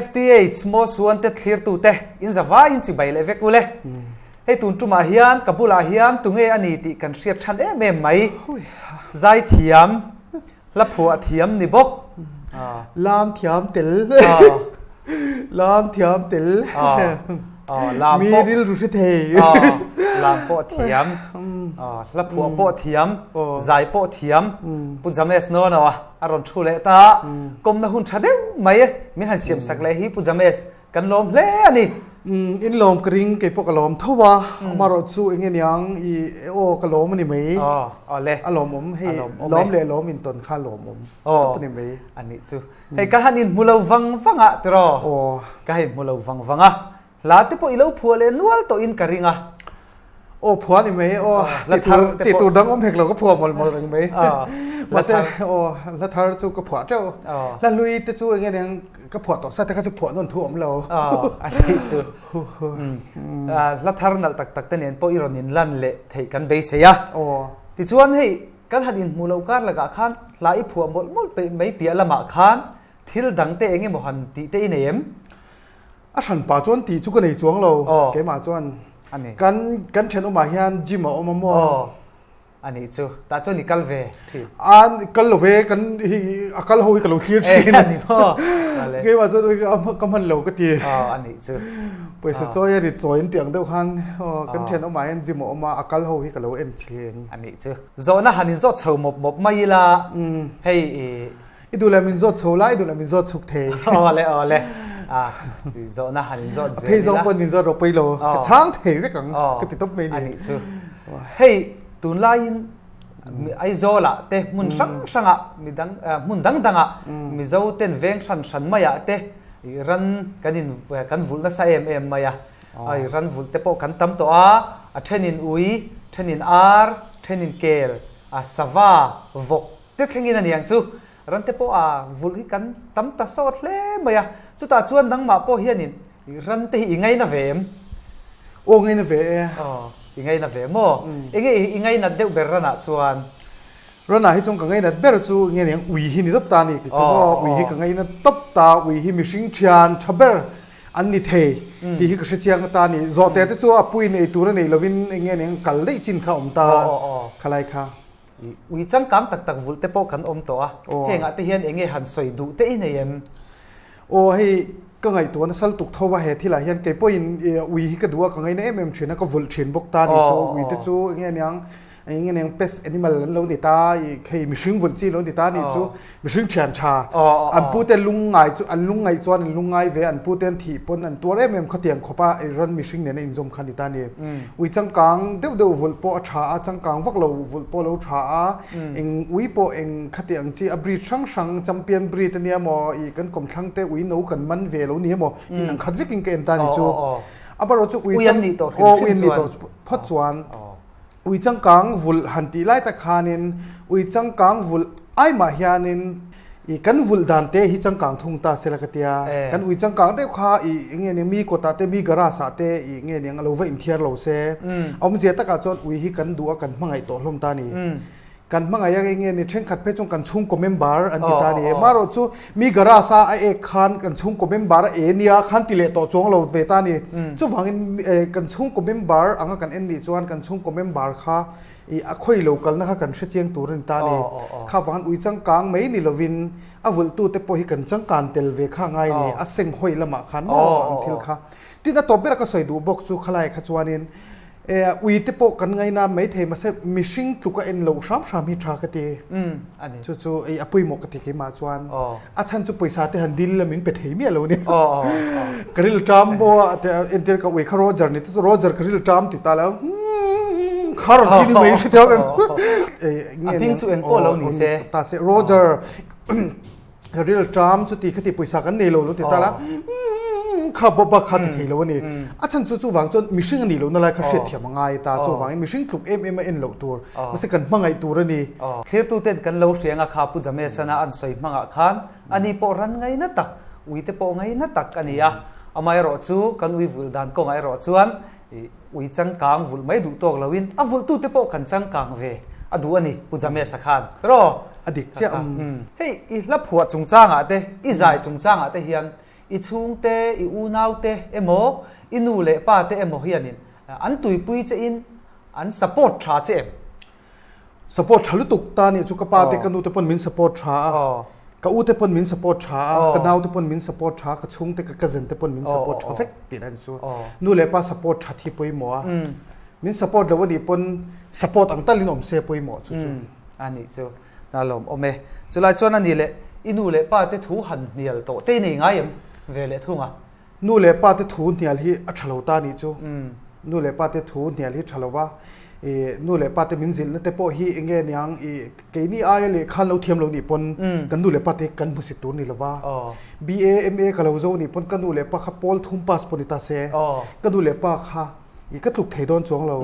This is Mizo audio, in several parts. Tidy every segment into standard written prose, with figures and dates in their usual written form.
FTH Most Wanted thlirtute in zavaiin chibai leh vek ule. Hei tun tumah hian ka bulah hian tunge a ni tih kan hriat than em em mai. Zaithiam, hla phuah thiam ni bawk. Lam thiam tel. Lam thiam tel. Mi rilru hre thei. Lam pawh thiam. Hla phuah pawh thiam. Zai pawh thiam. Pu James Nono a a rawn thu leh ta. Kawmna hun tha deuh mai min han siam sak leh hi Pu James Kan lawm hle a ni. Umm in lawm ka ring kei pawh ka lawm tho a, amarawh chu eng nge niang i aw ka lawm a ni mai. Aw aw le. A lawmawm hei lawm leh lawm in tawn kha lawmawm tawp a ni mai. A nih chu. Hei ka han inhmu lo vang vang a tiraw? Aw. Ka han inhmu lo vang vang a, hla te pawh i lo phuah leh nual tawhin ka ring a. Aw phua ni mai aw tih tur dang awm hek lo ka phua mawlh mawlh reng mai mahse aw hla thar chu ka phuah teuh hla hlui te chu eng nge niang ka phuah tawh sa te kha chu phuah nawn thu awm lo a nih chu hla thar nalh tak tak te nen pawh i rawn in lan leh theih kan beisei a tichuan hei kan han inhmuh loh kar lakah khan hla i phuah mawlh mawlh peih mai piah lamah khan thil dang te eng emaw han tih te i nei em? A hran pa chuan tih chu ka nei chuang lo keimah chuan kan kan thenawmah hian gym a awm a maw? Aw a nih chu tah chuan i kal ve thin. A kal lo ve kan hi a kal ho hi ka lo thlir thin. A ni maw? Keimah chuan ka hman lo ka ti. Aw a nih chu. Pawisa chawi a rit chawi an tih ang deuh khan kan thenawmah hian gym a awm a a kal ho hi ka lo en thin. A nih chu. Zawhna han inzawt chho mawp mawp mai ila hei i I duh leh min zawt chho la, i duh leh min zawt chhuk thei. Aw le, aw le. A, zawhna han in zawt zel ila. A phei zawng pawhin min zawt rawh pawi lo. Ka chhang thei vek ang, ka ti tawp mai ni. A nih chu. Hei, tunlaiin Aizawlah te hmun hrang hrangah midang hmun dang dangah Mizo ten veng hran hran maiah te ran kan in kan vulh nasa em em mai a. Ai ran vulh te pawh kan tam tawh a, a thenin ui, thenin ar, thenin kel, a sava, vawk Te thlengin a niang chu rante pawh a vulh hi kan tam ta sawt hle mai a, chutah chuan nangmah pawh hianin rante hi i ngaina ve em? Aw ngaina ve e. Aw i ngaina ve maw? Enge i ngainat deuh ber ranah chuan? Ranah hi chuan ka ngainat ber chu nge niang ui hi ni tawp ta a ni tichu maw? Ui hi ka ngaina tawp ta, ui hi mihring thian tha ber an ni thei tih hi ka hre chiang ta a ni. Zawhte te chu a puiin ei tur a neih lovin enge niang kal daih chin kha a awm ta khalai kha. Ui changkang tak tak vulh te pawh kan awm tawh a, hengah te hian enge han sawi duh te i nei em? Aw hei ka ngaihtuah nasal tuk tho a he thilah hian kei pawhin ui hi ka duh a ka ngaina em em thin a ka vulh thin bawk ta ni chu ui te chu enge aniang enge aniang pest animal an lo ni ta i hei mihring vulh chi lo ni ta ni chu mihring thian tha an pu te lungngai chu an lungngaih chuan an lungngai ve an pu te an thih pawn an tuar em em khawtiang khawp a ran mihring nen a inzawm kha a ni ta a ni. Ui changkang deuh deuh vulh pawh a tha a changkang vak lo vulh pawh a lo tha a eng ui pawh eng khati ang chi a breed hrang hrang champion breed a nia maw ih kan kawmthlang te ui no kan man ve lo ni emaw in ang khat vekin ka en ta a ni chu amaherawh chu ui chang aw ui an nih tawh phawt chuan Ui changkang vulh han tih lai tak khanin ui changkang vulh ai mah hianin i kan vulh dan te hi changkang thung ta sela ka tia. Kan ui changkang deuh kha i enge nia mi kawtah te mi garage ah te i nge niang a lo va inthiar lo se. Awmzia takah chuan ui hi kan duh a kan hmangaih tawh hlawm ta a ni. Kan hmangaih a enge ni thenkhat phei chuan kan chhungkaw member an ti ta a ni. Marawh chu mi garage a a ek khan kan chhungkaw member a e nia khan ti leh tawh chuang lo ve ta a ni. Chuvangin kan chhungkaw member anga kan en nih chuan kan chhungkaw member kha ih a khawi lo kalna kha kan hre chiang tur a ni ta a ni. Kha vangin ui changkang mai ni lovin a vulhtute pawh hi kan changkan tel ve kha ngai a ni. A senghawi lamah khan maw an thil kha. Tin a tawp ber a ka sawi duh bawk chu khalai kha chuanin E, ui te pawh kan ngaina maithei mahse mihring tluk a en loh hram hram hi tha ka ti. A ni. Chu chu ei a pawimawh ka ti keimah chuan. A chhan chu pawisa te han dil la min pe thei miah lo ni. Ka ril ṭam maw a te entir ka ui kha Roger ni te chu Roger ka ril ṭam ti ta la kha rawn ti ni mai hre thiam em. A hming chu eng pawh lo ni se. Ta se Roger Ka ril ṭam chuti khati pawisa kan nei lo lo ti ta la kha bawp a kha ti thei lo a ni. A chhan chu chuvang chuan mihring a nih lohna lai kha hriatthiam a ngai ta. Chuvangin mihring tluk em em a en loh tur mahse kan hmangaih tur a ni. Thlirtuten kan lo hriang a kha Pu Jamesana an sawi hmangah khan ani pawh ran ngaina tak, uite pawh ngaina tak a ni a. Amaherawh chu kan ui vulh dan kawngah erawh chuan Ui changkang vulh mai duh tawk loin a vulhtute pawh kan changkang ve a duh a ni, Pu Jamesa khan. Rawh! A dik chiah ang. Hei i hla phuah chungchangah te, i zai chungchangah te hian I chhungte, i unaute emaw, i nu leh pa te emaw hianin an tuipui che in an support tha che em? Support tha lutuk ta nih chu ka pa te ka nu te pawn min support tha a, ka u te pawn min support tha a, ka nau te pawn min support tha a, ka chhungte ka cousin te pawn min support tha vek tih na ni chu. Nu leh pa support that hi pawimawh a, min support lo anih pawn support ang talin awm se pawimawh chu chu. A nih chu a lawm awm e. Chulai chuan a nih leh i nu leh pa te thu han hnial tawh te i nei ngai em ve leh thung a? Nu leh pa te thu hnial hi a tha lo ta nih chu. Nu leh pa te thu hnial hi tha lo va, i nu leh pa te min zilhna te pawh hi eng nge niang i keini aia lehkha an lo thiam lo nih pawn kan nu leh pa te kan hmusit tur ni lo va. BA, MA ka lo zo nih pawn ka nu leh pa kha pawl thum pass pawh ni ta se, ka nu leh pa kha i ka tluk thei dawn chuang lo.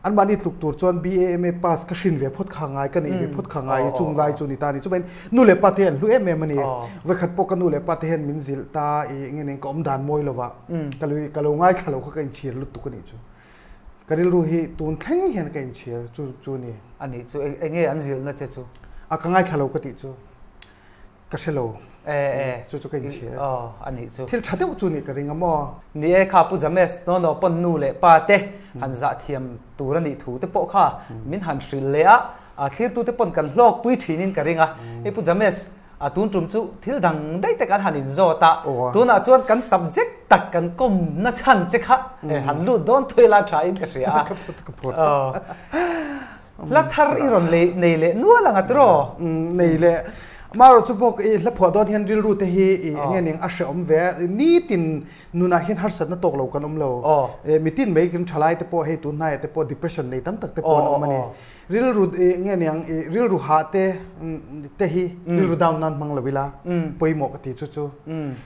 Anmahni tluk tur chuan BAMA pass ka hrin ve phawt kha ngai, ka neih ve phawt kha ngai i chung lai chu ni ta a ni. Chuvangin nu leh pa te an hlu em em a ni. Vawikhat pawh ka nu leh pa te hian min zilh ta i nge nen ka awm dan mawi lo va, ka lo ka lo ngaithla lo kha ka inchhir lutuk a nih chu. Ka rilru hi tun thleng hian ka inchhir chu chu a ni. A nih chu, eng nge an zilhna che chu? A ka ngaithla lo ka tih chu. Ka hre lo. Chu chu ka inchhir. Aw, a nih chu. Thil tha deuh chu nih ka ring a maw? Ni e, kha Pu James Nono pawn nu leh pa te han zah thiam tur a nih thu te pawh kha min han hrilh leh a, a thlirtu te pawn kan hlawk pui thin in ka ring a. Hei Pu James, a tun tum chu thil dang daih te kan han inzawt a, tunah chuan kan subject tak kan kawmna chhan che kha han lut dawn thui la tha in ka hria a. Ka phur tak. Hla thar i rawn lei nei leh nual ang a tiraw? Nei leh. Amaherawh chu bawk i hla phuah dawn hian rilru te hi i eng nge ning a hrehawm ve a, nitin nunah hian harsatna tawk lo kan awm lo. Mitin mai kan thalai te pawh hei tun hnaiah te pawh depression nei tam tak te pawh an awm a ni. Rilru eng nge niang i rilru hah te te hi rilru down nan hmang lo ila pawimawh ka ti chu chu.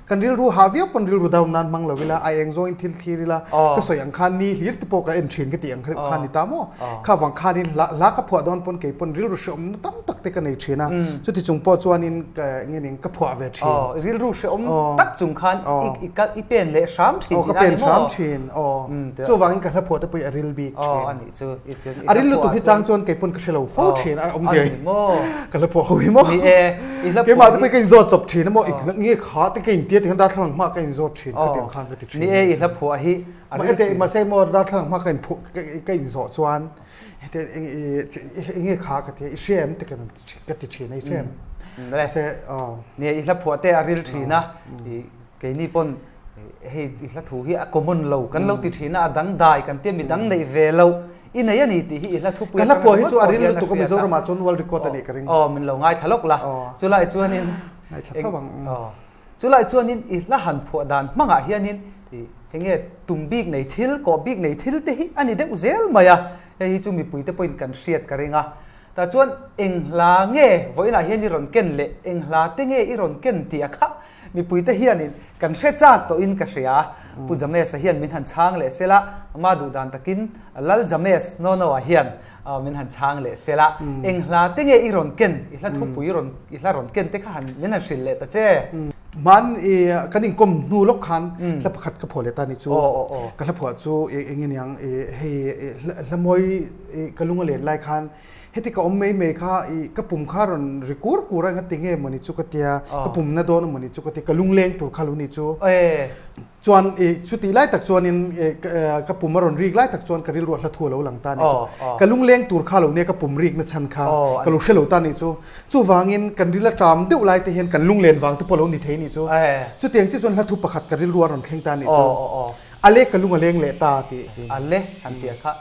Kan rilru hah viau pawn rilru down nan hmang lo ila, a eng zawngin thil thlir ila, ka sawi ang khan ni hlir te pawh ka en thin ka tih ang kha ni ta maw? Kha vang khanin hla hla ka phuah dawn pawn kei pawn rilru hrehawmna tam tak te ka nei thin a, chuti chung pawh chuanin ka ngening ka phuah ve thin. Aw, rilru hrehawm tak chung khan i kal i pen leh hram thin tihna ni maw? Aw, ka pen hram thin, aw. Chuvangin ka hla phuah te pawh hi a ril bik thin. Aw, a nih chu. A ril lutuk hi chang chuan kei pawn ka hre lo fo thin a awmzia hi. Ka hla phuah ho hi maw? Ni e, i hla phuah hi. Keimah te pawh ka inzawt chawp thin a maw? Nge kha te ka intia ti khan darthlalang hma ka inzawt thin khatiang khan ka ti thin. Ni e, i hla phuah hi a ril thin. Mahse maw darthlalang hma ka inphuah ka inzawh chuan hete enge kha ka tia i hria em te ka ti thin a i hria em? Mahse Ni e, i hla phuah te a ril thin a, keini pawn Hei i hla thu hi a common lo kan lo ti thin a, a dang dai kan tia midang neih ve lo i nei a ni tih hi i hla thupui Ka hla phuah hi chu a ril lutuk a Mizoramah chuan world record a nih ka ring. Aw min lo ngaithla lawk la. Chulai chuanin Ngaithla tho ang. Aw chulai chuanin i hla han phuah dan hmangah hianin i hei nge tum bik nei thil kawh bik nei thil te hi a ni deuh zel mai a, hei hi chu mipui te pawhin kan hriat ka ring a. Tah chuan eng hla nge vawiinah hian i rawn ken leh eng hla te nge i rawn ken tih a kha Mipuite hianin kan hre chak tawhin ka hria. Pu James-a hian min han chhang leh sela, ama duh dan takin Lal James Nono-a hian min han chhang leh sela. Eng hla te nge i rawn ken, i hla thupui rawn, i hla rawn ken te kha han min han hrilh leh ta che. Hman i kan inkawm hnu lawk khan hla pakhat ka phuah leh ta ni chu. Ka hla phuah chu eng nge niang hei hla mawi ka lung a len lai khan Heti ka awm mai mai kha i ka pum kha rawn ri kur kur a engati nge mawni chu ka tia, ka pum na dawn a mawni chu ka tia, ka lungleng tur kha lo ni chu. Chuan i chutih lai tak chuanin ka pum a rawn rik lai tak chuan ka rilru a hla thu a lo lang ta a ni chu. Ka lungleng tur kha lo nia ka pum rik na chhan kha ka lo hre lo ta a ni chu. Chuvangin kan ril a ṭam deuh lai te hian kan lunglen vang te pawh lo ni thei a ni chu. Chutiang chiah chuan hla thu pakhat ka rilru a rawn thleng ta a ni chu. A le ka lung a leng leh ta tih. A le han tih kha.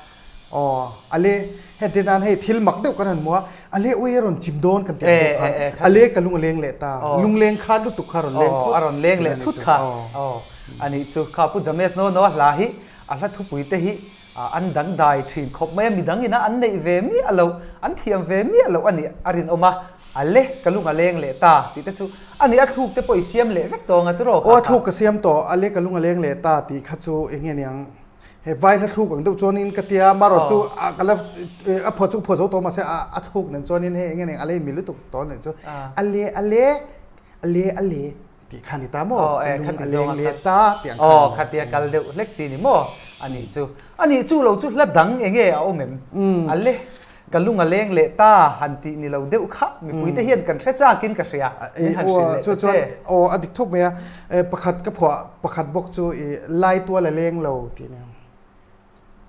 Aw, a le, heti nan hei thil mak deuh kan han hmu a, a le ui a rawn chim dawn kan tih ang deuh khan, a le ka lung a leng leh ta, lungleng kha lutuk kha a rawn leng thut. A rawn leng leh thut kha. Aw, a nih chu, kha Pu James Nono a hla hi, a hla thupui te hi an dangdai thin khawp mai a, midang ina an neih ve miah loh, an thiam ve miah loh a nih a rinawm a, a le ka lung a leng leh ta tih te chu a nih, a thluk te pawh i siam leh vek tawh ang a tiraw kha? Aw, a thluk ka siam tawh, a le ka lung a leng leh ta tih kha chu eng nge niang? He vai hla thluk ang deuh chuanin ka tia, marawh chu a ka la a phuah chu ka phuah zo tawh mahse a thluk nen chuanin hei eng nge a lei mi lutuk tawh nen chu a le a le a le a le tih kha ni ta maw ka lung a leng leh ta tih ang kha ni. Aw khatia kal deuh hlek chi ni maw a nih chu. A nih chu lo chu hla dang eng nge a awm em? A le. Ka lung a leng leh ta han tih ni lo deuh kha mipuite hian kan hre chakin ka hria. Min han hrilh leh ta che. Aw a dik thawk mai a, pakhat ka phuah pakhat bawk chu i lai tual a leng lo tih nia.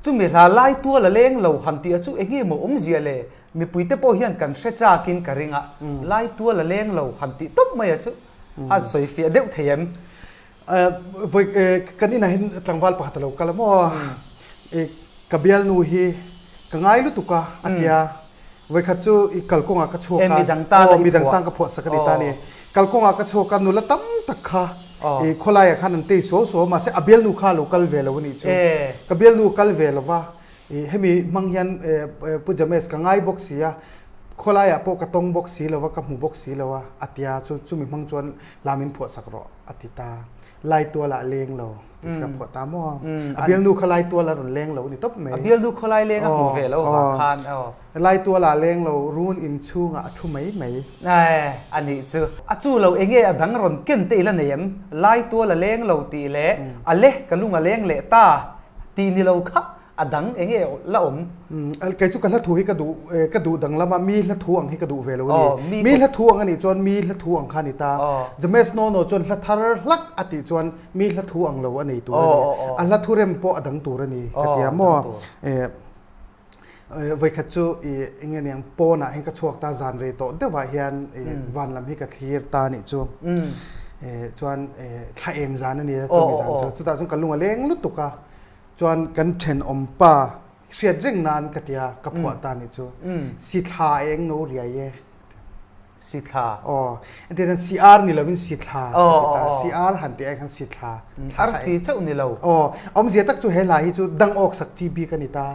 Chumi hla lai tual a leng lo han tih a chu eng nge maw awmzia le? Mipuite pawh hian kan hre chakin ka ring a, lai tual a leng lo han tih tawp mai a chu a sawi fiah deuh thei em? Vawi kan inah hian tlangval pakhat a lo kal a maw? Ka bialnu hi ka ngai lutuk a, a ti a. Vawikhat chu i kalkawngah ka chhuak a, aw midang tan ka phuah sak a ni ta a ni. Kalkawngah ka chhuak a, nula tam tak kha i khawlaiah khan an tei suau suau a, mahse a bialnu kha a lo kal ve lo a nih chu. Ka bialnu a kal ve lo va, i hemi hmang hian Pu James ka ngai bawk si a, khawlaiah pawh ka tawng bawk si lo va, ka hmu bawk si lo a, a ti a, chu chumi hmang chuan hla min phuah sak rawh a ti ta. Laitualah leng lo. Ti ka phuah ta maw? A bialnu kha Laitual a rawn leng lo a ni tawp mai. A bialnu khaw lai leng a hmuh ve lo vang khan aw. Laitual ah leng lo, run in chhungah a thu mai mai. Ae, a nih chu. A chu lo enge a dang rawn ken te i la nei em? Laitual a leng lo tih leh a le ka lung a leng leh ta tih ni lo kha A dang eng nge la awm? Kei chu ka hla thu hi ka duh ka duh dang lama mi hla thu ang hi ka duh ve lo a ni. Mi hla thu ang a nih chuan mi hla thu ang kha a ni ta. James Nono chuan hla thar hlak a tih chuan mi hla thu ang lo a nei tur a ni. A hla thu rem pawh a dang tur a ni ka ti a maw. Vawikhat chu i eng nge niang pawnah hian ka chhuak ta zan rei tawh deuhah hian van lam hi ka thlir ta a nih chu. Chuan thla eng zan a ni a chumi zan chu. Chutah chuan ka lung a leng lutuk a. Chuan kan thenawm pa hriat reng nan ka tia ka phuah ta nih chu. Sithla eng no riai e. Sithla. Aw. Entir nan CR ni lovin sithla ka ti ta. CR han tih ai khan sithla. Arsi chauh ni lo. Aw. Awmzia tak chu he hla hi chu dang awk sak chi bik a ni ta.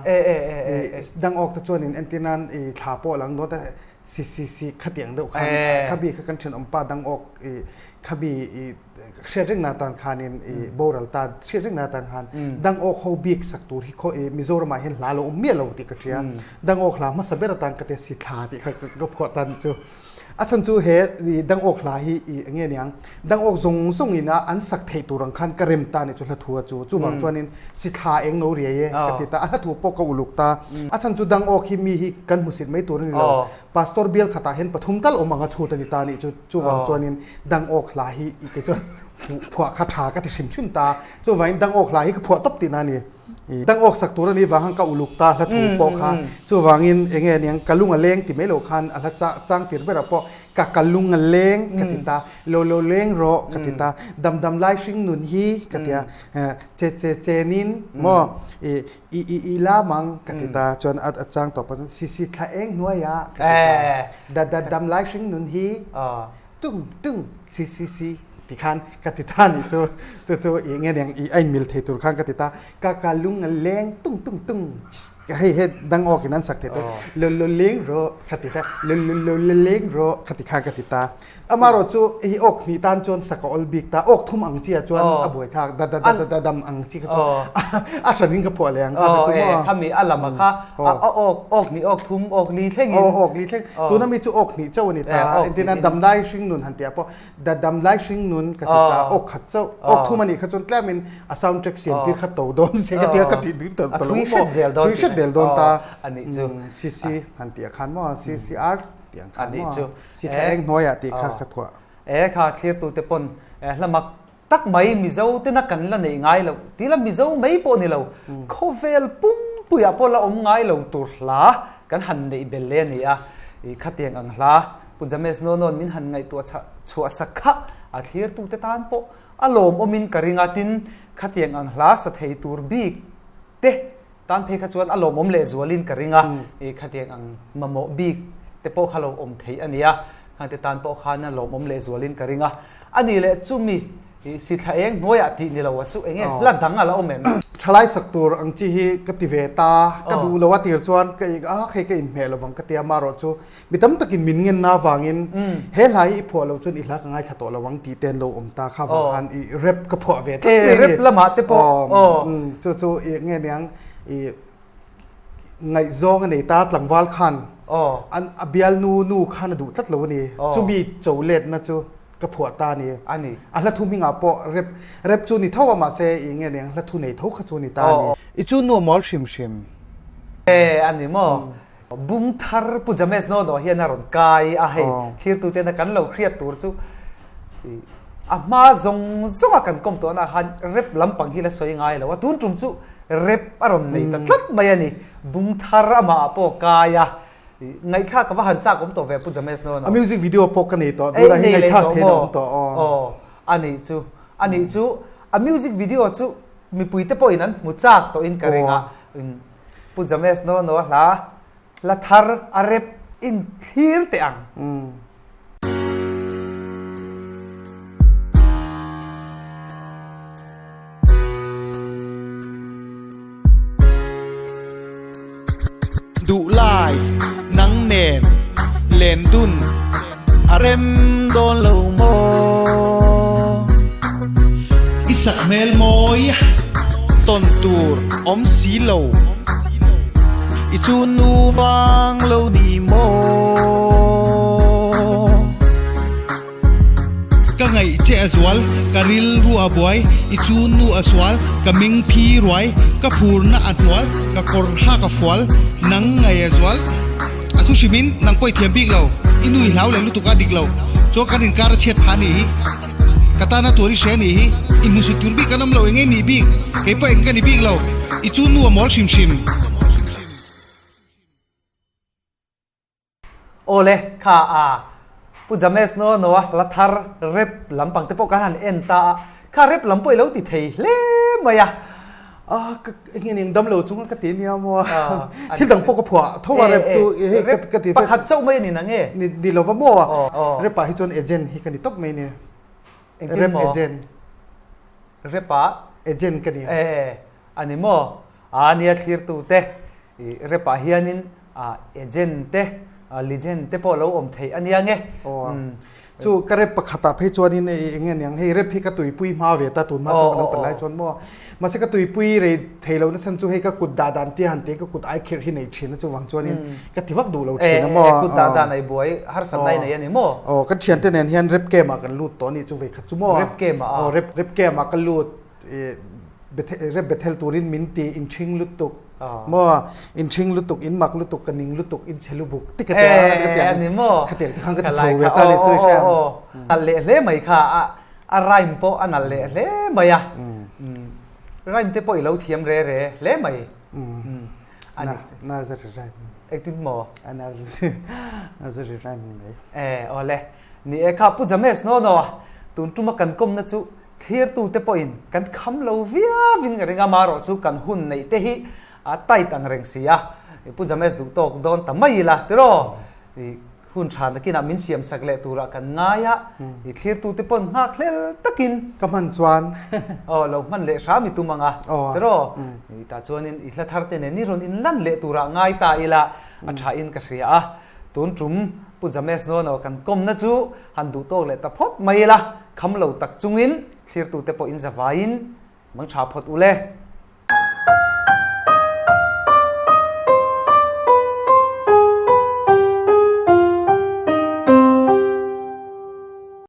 Dang awk te chuanin entir nan i thla pawh a lang dawn ta si si si khatiang deuh khan khabi kha kan thenawm pa dang awk i khabi i hriat reng na tan khanin i boral ta hriat reng na tan khan dang awk ho bik sak tur hi kho i Mizoram ah hian hla lo awm miah lo tih ka hria dang awk hla hmasa ber atan ka te si thla tih kha ka phuah tan chu a chhan chu he dang awk hla hi i nge niang dang awk zawng zawng ina an sak theih tur ang khan ka rem ta ni chu hla thu a chu chuvang chuanin si thla eng no riai e ka ti ta a hla thu pawh ka uluk ta a chhan chu dang awk hi mi hi kan hmusit mai tur ani lo Pastor bial khatah hian pathum tal awm anga chhut a ni ta nih chu. Chuvang chuanin dangawk hla hi i kei chuan phuah kha tha ka ti hrim hrim ta. Chuvangin dangawk hla hi ka phuah tawp tihna a ni. Dangawk sak tur a nih vang khan ka uluk ta hla thu pawh kha. Chuvangin eng nge niang ka lung a leng ti mai lo khan a hla chang tir berah pawh ka ka lung a leng ka ti ta, lo lo leng rawh ka ti ta, dam dam lai hring nun hi ka ti a, che che chenin maw i I i i la mang ka ti ta chuan a a chang tawp a si si thla eng hnuai ah ka ti ta da da dam lai hring nun hi tung tung si si si ti khan ka ti ta ni chu chu chu i nge niang i a in mil thei tur khan ka ti ta ka ka lung a leng tung tung tung hei he dang awk in an sak thei tur lo lo leng rawh ka ti ta lo lo lo lo leng rawh ka ti khan ka ti ta Amarawh chu hi awk hnih tan chuan sak a awl bik ta, awk thum ang chi ah chuan a buai thlak, da da da da dam ang chi kha chu a hran in ka phuah leh ang kha kha chu maw. Khami a lam ah kha a awk awk hnih awk thum awk li thleng in. Aw awk li thleng, tuna mi chu awk hnih chauh a ni ta, entirna damlai hring nun han tih ah pawh da damlai hring nun ka ti ta, awk khat chauh, awk thum a nih kha chuan tlem in a sound track siam tir kha to dawn se ka tia ka tih tir ta lo maw, thui hret zel dawn ta, CC han tih ah khan maw CCR tih ang khan maw. Si thla eng hnuaiah tih kha ka phuah. E kha thlirtute pawn hla mak tak mai Mizo tena kan la neih ngai loh ti la Mizo mai pawh ni lo khawvel pumpuiah pawh la awm ngai lo tur hla kan han neih bel le a ni a. I khatiang ang hla Pu James Nono'n min han ngaihtuah chhuah sak kha a thlirtute tan pawh a lawmawmin ka ring a tin khatiang ang hla sa thei tur bik te Tan phei kha chuan a lawmawm lehzualin ka ring a, i khatiang ang mamawh bik te pawh kha lo awm theih a nia, khangte tan pawh khan a lawmawm lehzualin ka ring a. A nih leh chumi i si thla eng hnuaiah tih ni lo a chu eng nge hla dang a la awm em? Thalai sak tur ang chi hi ka ti ve ta, ka duh lo a tir chuan ka a hei ka inhmeh lovang ka ti a, marawh chu Mi tam takin min ngenna avangin he hla hi i phuah lo chuan i hla ka ngaithla tawh lo ang tih te an lo awm ta kha vang khan i rap ka phuah ve tlat mai a ni. Rap lamah te pawh aw. Chu chu i nge niang i ngaihzawng a nei ta tlangval khan an a bialnu nu khan a duh tlat lo a ni. Chumi cho letna chu ka phuah ta a ni. A ni. A hla thu hmingah pawh rap rap chu ni tho a mahse i nge niang hla thu nei tho kha chu a ni ta a ni. I chu nuam mawl hrim hrim. E a ni maw? Bung thar Pu James Nono hian a rawn kai a, hei thlirtuten a kan lo hriat tur chu a hma zawng zawnga kan kawm tawhna ah khan rep lampang hi la sawi ngai lo a, tun tum chu rep a rawn nei ta tlat mai a ni. Bung thar amah pawh kai a, ngaihthlak ka va han chak awm tawh ve Pu James Nono. A music video pawh ka nei tawh, tunah hi ngaihthlak theih a awm tawh aw. Aw, a nih chu, a nih chu, a music video chu mipuite pawhin an hmu chak tawhin ka ring a. Pu James Nono hla hla thar a rep in thlir teh ang. Duh lai nang nen len dun a rem dawn lo maw? I sak hmel mawi tawn tur awm si lo, i chu nu vang lo ni maw? Ka ngaih che a zual, ka rilru a buai, i chu nu a sual, ka ming phi ruai, ka phurna a hnual, ka kawr hak a fual, nang ngaih a zual. A thu hrimin nang pawh i thiam bik lo, i nu i hlau leh lutuk a dik lo, chuan kan inkar a chhiat phah a nih hi, ka tana tur i hre a nih hi, i hmusit tur bik an awm lo, eng nge nih bik, kei pawh eng ka ni bik lo, i chu nu a mawl hrim hrim. Awle, kha a Pu James Noa Noa hla thar rep lampang te pawh kan han en ta a, kha rep lam pawh i lo ti thei hle mai a. A, ka eng eng dam lo chung a ka ti nia maw a, thil dang pawh ka phuah tho a rep chu hei ka ti Pakhat chauh mai a ni na nge? Ni lo va maw a, rep ah hi chuan agent hi ka ni tawp mai nia. Engtin maw? Rep agent. Rep ah? Agent ka ni a. E, a ni maw? A nia thlirtu te I rep ah hianin agent te, legend te pawh lo awm theih a nia nge. Aw. Chu ka rep pakhatah phei chuanin eng nge niang hei rep hi ka tuipui hma ve ta tun hma chu ka lo pan lai chuan maw. Mahse ka tuipui rei thei lohna chhan chu hei ka kut dah dan tia han ti ka kut ai khirh hi nei thin a chuvang chuanin ka ti vak duh lo thin a maw. Kut dah dan ai buai harsatna i nei a ni maw? Aw kan thiante nen hian rep camp ah kan lut tawh a nih chu vei khat chu maw. Rep camp ah a? Aw rep camp ah ka lut. Rep Bethel turin min ti inthing lutuk maw inthing lutuk in mak lutuk ka ning lutuk in che lubuk ti ka tia ani maw khatiang te khan ka ti chho ve ta ni chu hria nal leh hle mai kha a rhyme pawh a nal leh hle mai a rhyme te pawh i lo thiam re re hle mai ani nursery rhyme engtin maw nursery rhyme ni mai e awle ni e kha Pu James no no tun tuma kan kawmna chu Thlirtute pawhin kan kham lo viauin ka ring a, marawh chu kan hun neih te hi a tight ang reng si a, Pu James duh tawk dawn ta mai ila tiraw, i hun tha nakinah min siam sak leh turah kan ngai a, i thlirtute pawn nghak hlel takin. Ka hman chuan. Aw, lo hman leh hram i tum ang a, tiraw, i tah chuanin i hla thar te nen i rawn inlan leh turah ngai ta ila a thain ka hria a, tun tum Pu James Nono kan kawmna chu han duh tawk leh ta phawt mai ila, kham lo tak chungin thlirtute pawh in zavaiin mang tha phawt u le.